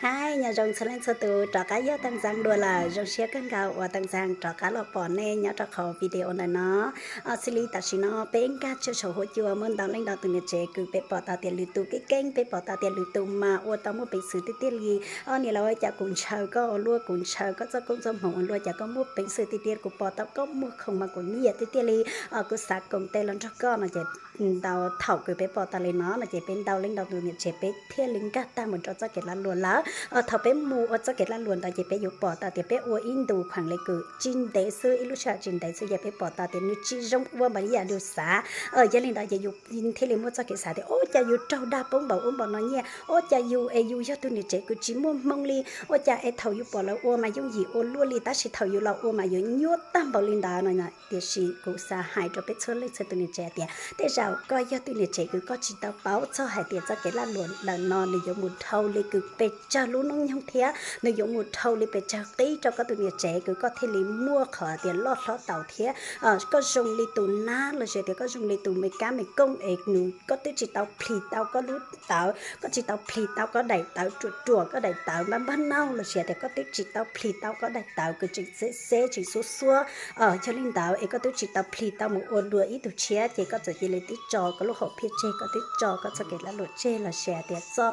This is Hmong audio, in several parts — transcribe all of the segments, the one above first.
Hais nyob zoo txhua leej txhua tus, rov qab yog Tag Ntxaag dua lawm. Zoo siab kawg nkaus uas Tag Ntxaag rov qab los pom nej nyob rau qhov video ntawm no. Xws li tam sim no peb nkag tsawg saum huab cua muaj ntau leej ntau tus niam tsev kws peb pom tau tias lwm tus keej keej, peb pom tau tias lwm tus mas ua tau muaj peev xwm tiag tiag li. Ob niam laus, cas kuv ntshaw koj ua luaj, kuv ntshaw koj txoj koob txoj hmoov ua luaj, cas koj muaj peev xwm tiag tiag, kuv pom tau koj muag khoom mas kuv nyiam tiag tiag li. Kuv xav koom tes los nrog koj no ces ntau thaum kws peb pom tau li no no ces peb ntau leej ntau tus niam tsev peb thiaj li nkag tag mus rau txoj kev lag luam lawm. Thaum peb mus ua txoj kev lag luam ntawd ces peb yuav pom tau tias peb ua ib ntus kheev li kws tsis ntev xwb, ib lub sij hawm tsis ntev xwb ces peb pom tau tias nws tsis zoo ua npaum li yam yus xav. Yog li ntawd ces yus thiaj li muaj txoj kev xav tias ua cas yus raug dag poob npaum ub npaum no nyiaj, ua cas yus es yus yog tus niam tsev kws tsis muaj hmoo li, ua cas es thaum yus pom lawv ua mas yooj yim ua luaj li, tab sis thaum yus los ua mas yuav nyuaj tag npaum li ntawd no. Tiam sis kuv xav hais rau peb txhua leej txhua tus niam tsev tias tej zaum koj yog tus niam tsev kws koj tsis tau paub txog hais tias txoj kev lag luam ntawm no nws yuav mus dhau li kws pes tsawg lub hnub nyoog thiab nws yuav mus dhau li pes tsawg qib rau koj tus niam tsev kws koj thiaj li muaj qhov tias loj hlob taus thiab koj zoo li tus nab los sis tias koj zoo li tus me kab me kooj es nws koj twb tsis tau plhis tau koj lub tawv, koj tsis tau plhis tau koj daim tawv ruam ruam, koj daim tawv npab npab nauj los sis tias koj twb tsis tau plhis tau koj daim tawv kws tseem xeb xeb tseem xuab xuab. Yog li ntawd es koj twb tsis tau plhis tau mus ua dua ib tug tshiab ces koj txawm cia li twb tso koj lub hom phiaj tseg, koj twb tso koj txoj kev lag luam tseg los sis tias tso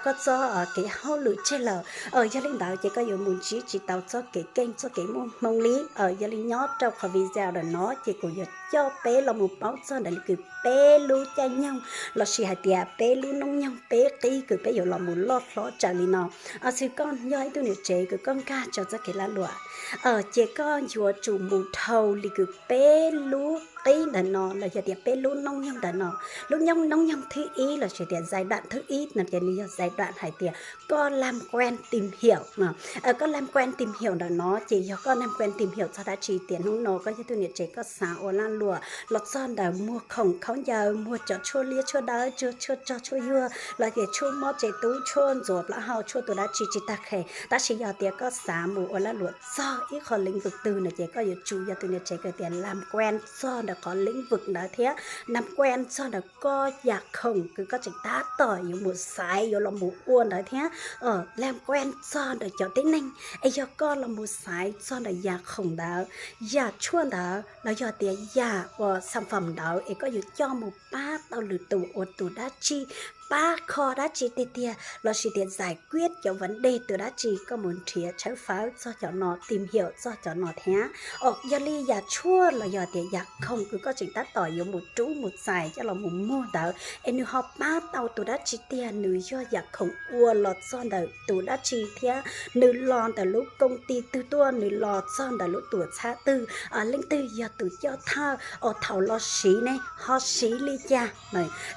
koj txoj kev hauj lwm tseg lawm. Yog li ntawd ces koj yuav mus ntsib tsis tau txoj kev keej txoj kev muaj hmoo li. Yog li nyob rau qhov video ntawm no ces kuv yuav coj peb los mus paub txog ntawm li kws peb lub caij nyoog los sis hais tias peb lub hnub nyoog peb qib kws peb yuav los mus loj hlob tsawv li no. Xws koj yog ib tug niam tsev kws koj nkag rau txoj kev lag luam ces koj yuav tsum mus dhau li kws peb lub qib ntawm no los yog tias peb lub hnub nyoog ntawm no. Lub hnub nyoog thwv ib los sis tias giai đoạn thwv ib no ces nws yog giai đoạn hais tias koj làm quen tìm hiểu no. Koj làm quen tìm hiểu ntawm no ces yog koj làm quen tìm hiểu txog dab tsi tias hnub no koj yog tus niam tsev koj xav ua lag luam los txog ntawm muag khoom khaub ncaws, muag cov tshuaj liab tshuaj dawb, tshuaj tsog tshuaj yuag los tias tshuaj mob tsev tub, tshuaj ntxuav plaub hau, tshuaj tus dab tsi tsis tag khe, tab sis yog tias koj xav mus ua lag luam txog ib qho lĩnh vực twg no ces koj yuav tsum yog tus niam tsev kws tias làm quen txog ntawm qhov lĩnh vực ntawd thiab làm quen txog ntawm koj yam khoom kws koj tseem tab tom yuav mus xaiv yuav los mus ua ntawd thiab làm quen txog ntawm cov tib neeg es yog koj los mus xaiv txog ntawm yam khoom ntawd, yam tshuaj ntawd los yog tias yam uas sản phẩm ntawd es koj yuav coj mus pab tau lwm tus ua tus dab tsi, pab kho dab tsi tiag tiag los sis tias giải quyết cov vấn đề tus dab tsi, koj mus nrhiav tshawb fawb txog cov no, tìm hiểu txog cov no thiab. Yog li yam tshuaj los yog tias yam khoom kws koj tseem tab tom yuav mus rub mus txais coj los mus muag ntawd es nws ho pab tau tus dab tsi tiag, nws yog yam khoom ua los txog ntawm tus dab tsi thiab nws los ntawm lub công ty twg tuaj, nws los txog ntawm lub tuam txhab twg, leej twg yog tus coj thawj, thaum los siv ne ho siv li cas,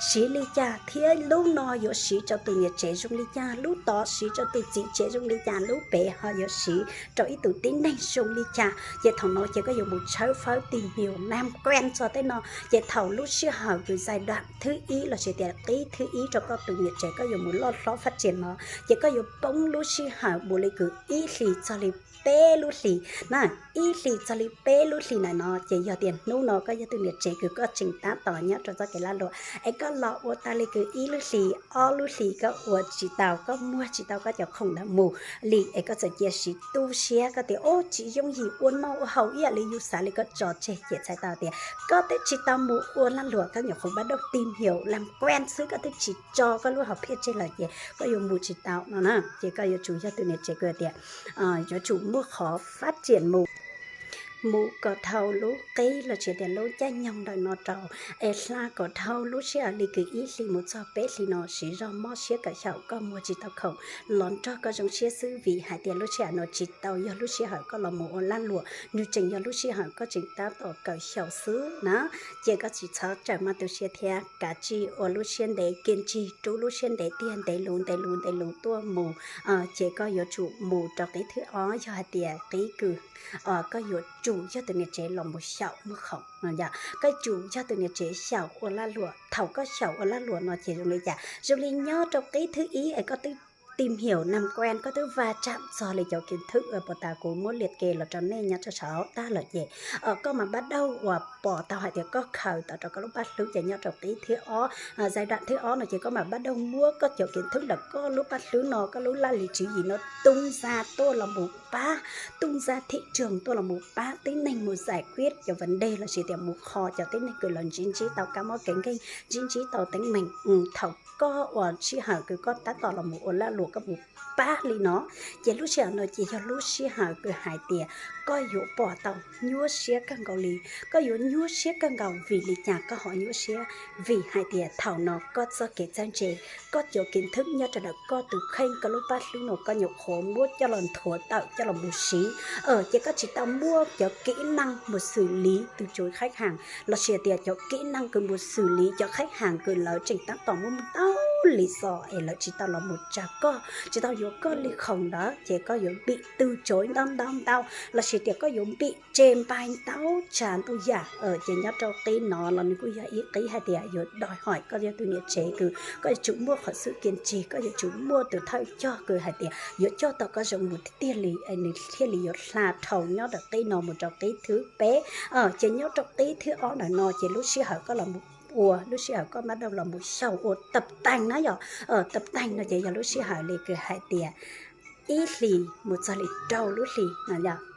siv li cas thiab lub no yuav siv rau tus niam tsev zoo li cas, lub tod siv rau tus txiv tsev zoo li cas, lub pem ho yuav siv rau ib tug tib neeg zoo li cas. Ces thaum no ces koj yuav mus tshawb fawb tìm hiểu làm quen txog tej no ces thaum lub sij hawm kws giai đoạn thwv ib los sis tias qib thwv ib rau koj tus niam tsev koj yuav mus loj hlob phát triển no ces koj yuav poob lub sij hawm mus li kws ib hlis txog li peb lub hlis na. Ib hlis txog li peb lub hlis ntawm no ces yog tias hnub no koj yog tus niam tsev kws koj tseem tab tom nyob rau txoj kev lag luam es koj los ua tau li kws ib lub hlis ob lub hlis koj ua tsis tau, koj muag tsis tau koj cov khoom ntawd mus li es koj txawm cia siv tu siab, koj tias ua tsis yooj yim ua noj ua haus ib yam li yus xav li, koj tso tseg ces txhais tau tias koj twb tsis tau mus ua lag luam, koj nyuam qhuav bắt đầu tìm hiểu làm quen xwb, koj twb tsis tso koj lub hom phiaj tseg lawm ces koj yuav mus tsis tau no na. Ces koj yuav tsum yog tus niam tsev kws tias yuav tsum muaj qhov phát triển mus mus kom dhau lub qib los sis tias lub caij nyoog ntawm no rau es hla kom dhau lub sij hawm li kws ib hlis mus txog peb hlis no siv zog mob siab kawm xyaum, koj muag tsis tau khoom los nrog koj zoo siab xwb vim hais tias lub sij hawm no tsis tau yog lub sij hawm koj los mus ua lag luam, nws tseem yog lub sij hawm koj tseem tab tom kawm xyaum xwb na. Ces koj tsis txhob tsawm maj tu siab thiab kav tsij ua lub siab ntev, kiên trì rub lub siab ntev tiag, ntev lus ntev lus ntev lus tuaj mus. Ces koj yuav tsum mus rau qib thwv ob, yog hais tias qib kws koj yuav tsum yog tus niam tsev los mus xyaum muag khoom no, koj tsum yog tus niam tsev xyaum ua lag luam. Thaum koj xyaum ua lag luam no ces zoo li cas? Zoo li nyob rau qib thwv ib es koj twb tìm hiểu năm quen, koj twb va chạm txog li cov kiến thức uas puag ta kuv muab liệt kê los rau nej nyob rau saum tag lawm ces koj mas bắt đầu uas pom tau hais tias koj khaws tau rau koj lub paj hlwb ces nyob rau qib thib ob, giai đoạn thib ob no ces koj mas bắt đầu muab koj cov kiến thức ntawm koj lub paj hlwb no, koj lub laj lim tswv yim no tung ra tuaj los mus pab, tung ra thị trường tuaj los mus pab tib neeg mus giải quyết cov vấn đề lossis tias mus kho cov tib neeg kws lawv ntsib ntsib tau kab mob kev nkeeg, ntsib ntsib tau teeb meem. Thaum koj ua sij hawm kws koj tab tom los mus ua lag luam koj mus pab li no, ces lub sij hawm no ces yog lub sij hawm kws hais tias koj yuav pom tau nyuaj siab kawg nkaus li. Koj yuav nyuaj siab kawg nkaus. Vim li cas koj ho nyuaj siab? Vim hais tias thaum no koj txoj kev txawj ntse, koj cov kiến thức nyob rau ntawm koj tus kheej, koj lub paj hlwb no koj nyuam qhuav muab coj los nthuav tawm coj los mus siv, ces koj tsis tau muaj cov kỹ năng mus xử lý từ chối khách hàng lossis tias cov kỹ năng kws mus xử lý cov khách hàng kws lawv tseem tab tom muaj ntau lý do es lawv tsis tau los mus tsawg koj, tsis tau yuav koj li khoom ntawd ces koj yuav bị từ chối ntau ntau ntau lossis tias koj yuav bị trì hoãn ntau tsav ntau yam. Ces nyob rau qib no los nws kuj yog ib qib hais tias yuav đòi hỏi koj yog tus niam tsev kws koj yuav tsum muaj qhov xwm kiên trì, koj yuav tsum muaj tus thawj coj kws hais tias yuav coj tau koj zoo mus tiag tiag li es nws thiaj li yuav hla dhau nyob rau qib no mus rau qib thib peb. Ces nyob rau qib thib ob ntawm no ces lub sij hawm koj los mus ua, lub sij hawm koj bắt đầu los mus xyaum ua tập tành na yom. Tập tành no ces yog lub sij hawm li kws hais tias ib hlis mus txog li rau lub hlis,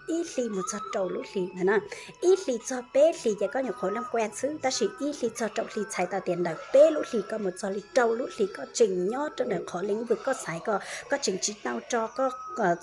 ib hlis mus txog rau lub hlis na. Ib hlis txog peb hlis ces koj nyuam qhuav làm quen xwb, tab sis ib hlis txog rau hlis txhais tau tias ntawm peb lub hlis koj mus txog li rau lub hlis koj tseem nyob rau ntawm qhov lĩnh vực koj xaiv ko, koj tseem tsis tau tso koj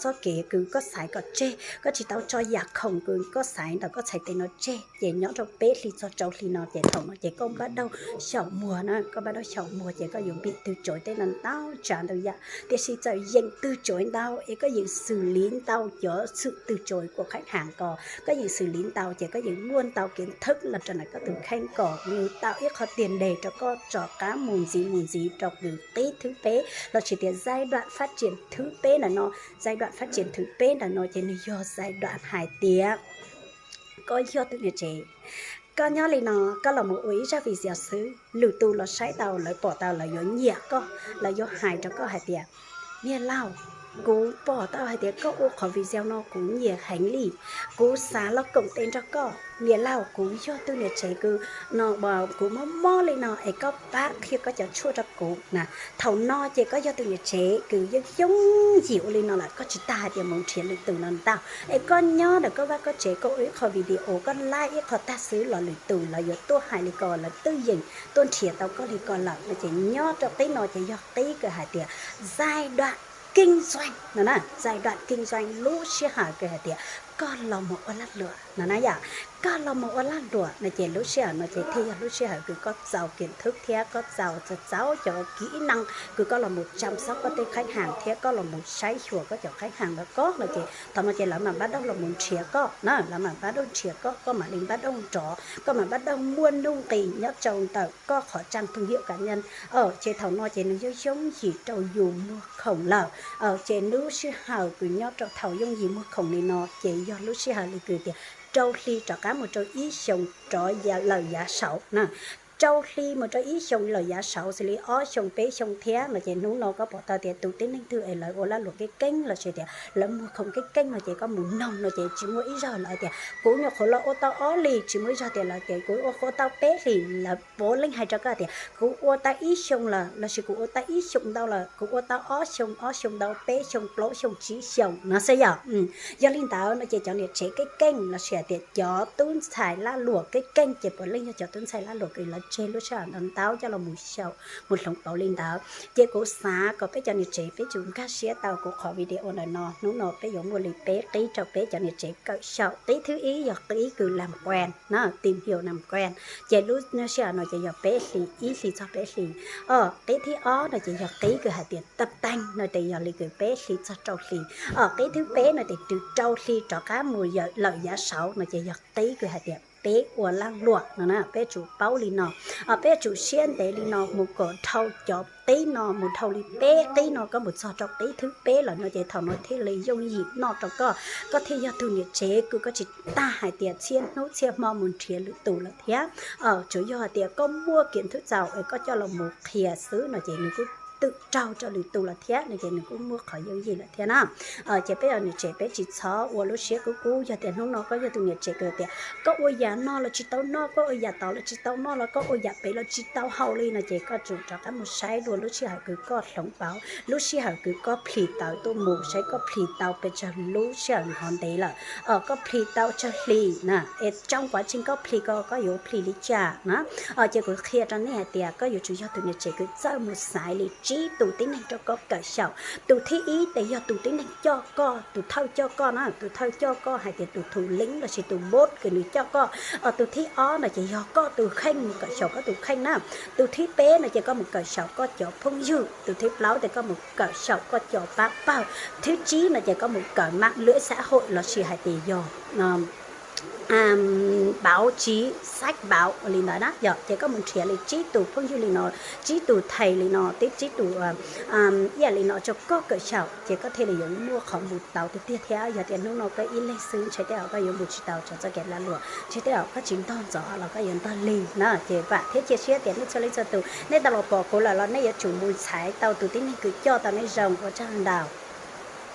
txoj kev kws koj xaiv kom tseg, koj tsis tau tso yam khoom kws koj xaiv ntawm koj txhais tes no tseg. Ces nyob rau peb hlis txog rau hlis no ces thaum no ces koj bắt đầu xyaum muag na, koj bắt đầu xyaum muag ces koj yuav bị từ chối tej no ntau tsav ntau yam. Tiam sis txawm yeem từ chối ntau es koj yeem xử lý ntau cov sự từ chối của khách hàng ko, koj yeem xử lý ntau ces koj yeem muaj ntau kiến thức los rau ntawm koj tus kheej kom nws tau ib qho tiền đề rau koj rov qab mus ntxiv mus ntxiv rau qib thib peb lossis tias giai đoạn phát triển thứ peb ntawm no. Giai đoạn phát triển thứ peb ntawm no ces nws yog giai đoạn hais tias koj yog tus niam tsev, koj nyob li no, koj los mus ua ib zaj video xwb, lwm tus los saib tau lawv pom tau lawv yuav nyiam koj, lawv yuav hais rau koj hais tias, niam laus, kuv pom tau hais tias koj ua qhov video no kuv nyiam heev li, kuv xav los koom tes nrog koj. Niam laus, kuv yog tus niam tsev kws no, kuv mob mob li no es koj pab qhia koj cov tshuaj rau kuv na. Thaum no ces koj yog tus niam tsev kws yeej yooj yim ua li no lawm, koj tsis tas hais tias mus nrhiav lwm tus no ntau. Es koj nyob ntawm koj vaj koj tsev, koj ua ib qho video, koj live ib qho tag xwb los lwm tus lawv yuav tuaj hais li ko, lawv twb yeej tuaj nrhiav tau koj li ko lawm no. Ces nyob rau qib no ces yog qib kws hais tias giai đoạn kinh doanh no na, giai đoạn kinh doanh, lub sij hawm kws hais tias koj los mus ua lag luam no na yom. Koj los mus ua lag luam no ces lub sij hawm no ces thiaj yog lub sij hawm kws koj txaus kiến thức thiab koj txaus txaus cov kỹ năng kws koj los mus chăm sóc koj tej khách hàng thiab koj los mus saib xyuas koj cov khách hàng ntawd ko no ces thaum no ces lawv mam bắt đầu los mus nrhiav koj na, lawv mam bắt đầu nrhiav koj, koj mam li bắt đầu nrov, koj mam bắt đầu muaj nuj nqis nyob rau ntawm koj qhov trang thương hiệu cá nhân. Ces thaum no ces nws yooj yooj yim rau yus muag khoom lawm. Ces lub sij hawm kws nyob rau thaum yooj yim muag khoom li no ces yog lub sij hawm li kws tias rau hli rov qab mus rau ib xyoos rov lawm yav saud na. Rau hli mus rau ib xyoos lawm yav saud xws li ob xyoos peb xyoos thiab no ces hnub no koj pom tau tias tus tib neeg twg es lawv ua lag luam keej keej lossis tias lawv muag khoom keej keej no ces koj mus noog no ces tsis muaj ib zaug lawv tias kuv nyuam qhuav los ua tau ob hlis, tsis muaj ib zaug tias lawv tias kuv ua qhuav tau peb hlis. Lawv puav leej hais rau koj tias kuv ua tau ib xyoos lawm lossis kuv ua tau ib xyoos ntau lawm, kuv ua tau ob xyoos, ob xyoos ntau, peb xyoos, plaub xyoos, tsib xyoos no xwb yom. Yog li ntawd no ces cov niam tsev keej keej lossis tias cov tub ntxhais lag luam keej keej ces puav leej yog cov tub ntxhais lag luam kws lawv tseg lub sij hawm ntau ntau coj los mus xyaum mus hloov pauv li ntawd. Ces kuv xav kom peb cov niam tsev peb tsum nkag siab tau kuv qhov video ntawm no. Hnub no peb yuav muaj li peb qib rau peb cov niam tsev kawm xyaum. Qib thib ib yog qib kws làm quen na, tìm hiểu làm quen. Ces lub sij hawm no ces yog peb hlis, ib hlis txog peb hlis. Qib thib ob no ces yog qib kws hais tias tập tành no ces yog li kws peb hlis txog rau hlis. Qib thib peb no ces rau hli rov qab mus lawm yav saud no ces yog qib kws hais tias peb ua lag luam no na. Peb tsum paub li no, peb tsum siab ntev li no mus kom dhau cov qib no, mus dhau li peb qib no koj mus txog rau qib thib peb lawm no ces thaum no thiaj li yooj yim noj rau koj, koj thiaj yog tus niam tsev kws koj tsis tas hais tias txhiaj hnub txhiaj hmo mus nrhiav lwm tus lawm thiab. Tsuas yog hais tias koj muaj kiến thức txaus es koj coj los mus qhia xwb no ces nws kuj twm raug rau lwm tus lawm thiab no ces nws kuj muaj qhov yooj yim lawm thiab na. Ces peb yog niam tsev peb tsis txhob ua lub siab kub kub, yog tias hnub no koj yog tus niam tsev kws tias koj ua yam no los tsis tau noj, koj ua yam tod los tsis tau noj, los koj ua yam pem los tsis tau haus li no ces koj tsum rov qab mus saib dua lub sij hawm kws koj hloov pauv, lub sij hawm kws koj plhis tawv tuaj mus saib koj plhis tau pes tsawg lub sij hawm hov ntev lawm, koj plhis tau tsawg hlis na, es tsoo quav tseeg koj plhis ko koj yuav plhis li cas na. Ces kuv qhia rau nej hais tias koj yuav tsum yog tus niam tsev kws txawj mus xaiv li tsib tus tib neeg rau koj kawm xyaum. Tus thib ib ces yog tus tib neeg coj koj, tus thawj coj koj na, tus thawj coj koj hais tias tus thum leeb lossis tus boss kws nws coj koj. Tus thib ob no ces yog koj tus kheej mus kawm xyaum koj tus kheej na. Tus thib peb no ces koj mus kawm xyaum koj cov phooj ywg. Tus thib plaub ces koj mus kawm xyaum koj cov pab pawg. Thib tsib no ces koj mus kawm mạng lưới xã hội lossis hais tias yog báo chí, sách báo li ntawd na yog. Ces koj mus nrhiav li tsib tus phooj ywg li no, tsib tus thầy li no, tib tsib tus ib yam li no rau koj kawm xyaum ces koj thiaj li yuav muaj qhov mus tau tiag tiag thiab. Yog tias hnub no koj ib leeg xwb ntshe tej zaum koj yuav mus tsis tau rau txoj kev lag luam, ntshe tej zaum koj tsis ntog ntxov los koj yuav ntog lig na. Ces vam thiab cia siab tias nej txhua leej txhua tus nej tau los pom kuv lawm los nej yuav tsum mus xaiv tau tus tib neeg kws coj tau nej zoo. Ua tsaug ntau.